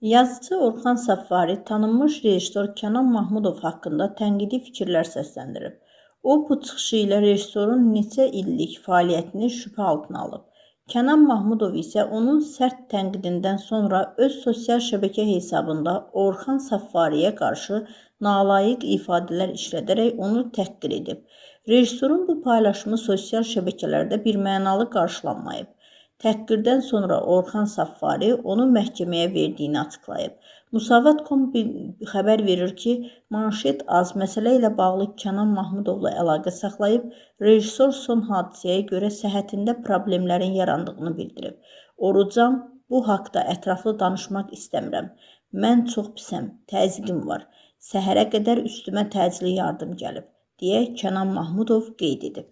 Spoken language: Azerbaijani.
Yazıçı Orxan Safari tanınmış rejissor Kənan Mahmudov haqqında tənqidi fikirlər səsləndirib. O, bu çıxışı ilə rejissorun neçə illik fəaliyyətini şübhə altına alıb. Kənan Mahmudov isə onun sərt tənqidindən sonra öz sosial şəbəkə hesabında Orxan Safariyə qarşı nalayiq ifadələr işlədərək onu təhqir edib. Rejissorun bu paylaşımı sosial şəbəkələrdə birmənalı qarşılanmayıb. Təhqirdən sonra Orxan Safari onu məhkəməyə verdiyini açıqlayıb. Musavat.com xəbər verir ki, Manşet az məsələ ilə bağlı Kənan Mahmudovla əlaqə saxlayıb, rejissor son hadisəyə görə səhhətində problemlərin yarandığını bildirib. Orucam, bu haqda ətraflı danışmaq istəmirəm. Mən çox pisəm, təzyiqim var. Səhərə qədər üstümə təcili yardım gəlib, deyə Kənan Mahmudov qeyd edib.